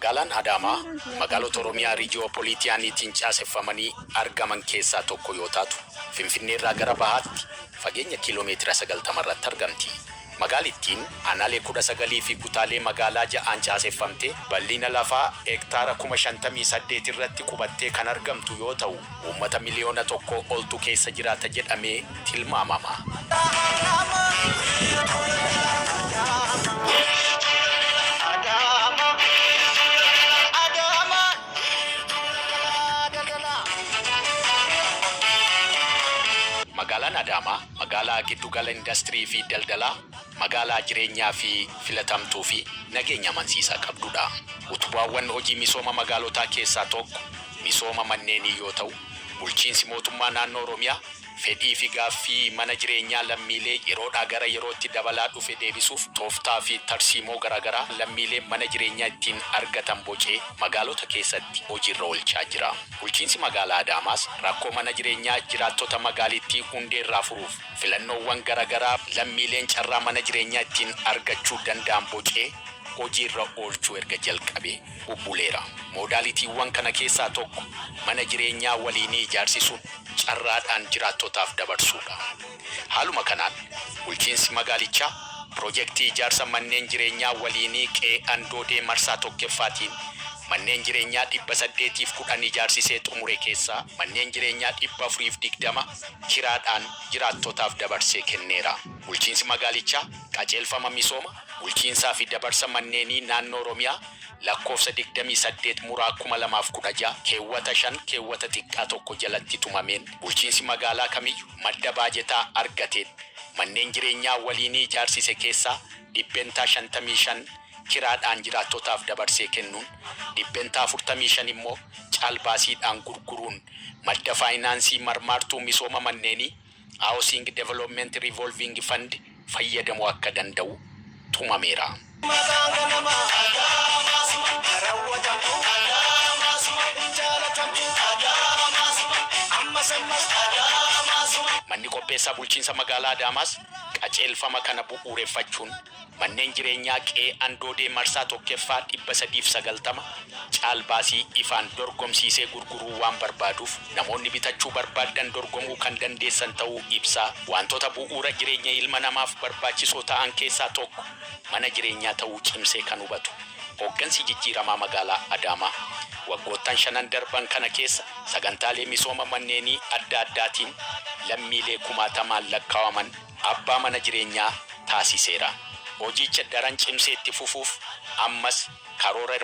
Magaalaan Adaamaa magaalota Oromiyaa Riijiyoopoliitiyaaniitiin caaseffamanii argaman keessaa tokko yoo taatu, Finfinneerraa gara bahaatti fageenya kiiloo meetira 90 irratti argamti. Magaalittiin aanaalee 19 fi kutaalee magaalaa 6n caaseffamtee bal'ina lafaa hektaara 58,000 irratti qubattee kan argamtu yoo ta'u, uummata miliyoona tokkoo oltu keessa jiraata jedhamee tilmaamama. Magaalaan Adaamaa magaalaa giddugala indastirii fi daldalaa, magaalaa jireenyaa fi filatamtuu fi nageenya amansiisaa qabdudha. Utubaawwan hojii misooma magaalotaa keessaa tokko misooma manneenii yoo ta'u, bulchiinsi mootummaa naannoo Oromiyaa fedhii fi gaaffii mana jireenyaa lammiilee yeroodhaa gara yerootti dabalaa dhufe deebisuuf tooftaa fi tarsiimoo garaagaraa lammiileen mana jireenyaa ittiin argatan bocee magaalota keessatti hojiirra oolchaa jira. Bulchiinsi magaalaa Adaamaas rakkoo mana jireenyaa jiraattota magaalittii hundeerraa furuuf filannoowwan garaagaraa lammiileen carraa mana jireenyaa ittiin argachuu danda'an bocee hojiirra oolchuu erga jalqabee bubbuleera. Moodaalitiiwwan kana keessaa tokko mana jireenyaa waliinii ijaarsisuun carraadhaan jiraattotaaf dabarsuudha. Haaluma kanaan bulchiinsi magaalichaa pirojektii ijaarsa manneen jireenyaa waliinii Qe'ee Andoodee marsaa tokkeffaatiin manneen jireenyaa 810 ijaarsisee xumure keessaa manneen jireenyaa 420 kiraadhaan jiraattotaaf dabarsee kenneera. Bulchiinsi magaalichaa qajeelfama misooma, bulchiinsaa fi dabarsa manneenii naannoo Oromiyaa lakkoofsa 28 muraa 2016 keewwata 5 keewwata xiqqaa 1 jalatti tumameen bulchiinsi magaalaa kamiyyu madda baajetaa argateen manneen jireenyaa waliinii ijaarsise keessaa %55 kiraadhaan jiraattotaaf dabarsee kennuun %45 immoo caalbaasiidhaan gurguruun madda faayinaansii marmaartuu misooma manneenii, Housing Development Revolving Fund, fayyadamuu akka danda'u tumameera. Manni Qopheessaa Bulchiinsa Magaalaa Adaamaas qajeelfama kana bu'uureffachuun manneen jireenyaa Qe'ee Andoodee marsaa tokkeffaa 390 caalbaasii ifaan dorgomsiisee gurguruu waan barbaaduuf namoonni bitachuu barbaaddan dorgomuu kan dandeessan ta'uu ibsaa, waantota bu'uura jireenya ilma namaaf barbaachisoo ta'an keessaa tokko mana jireenyaa ta'uu cimsee kan hubatu hooggansi jijjiiramaa magaalaa Adaamaa waggoottan shanan darban kana keessa sagantaalee misooma manneenii adda addaatiin lammiilee kumaatamaan lakkaawaman abbaa mana jireenyaa taasiseera. Hojiicha daran cimsee itti fufuuf ammas karoora.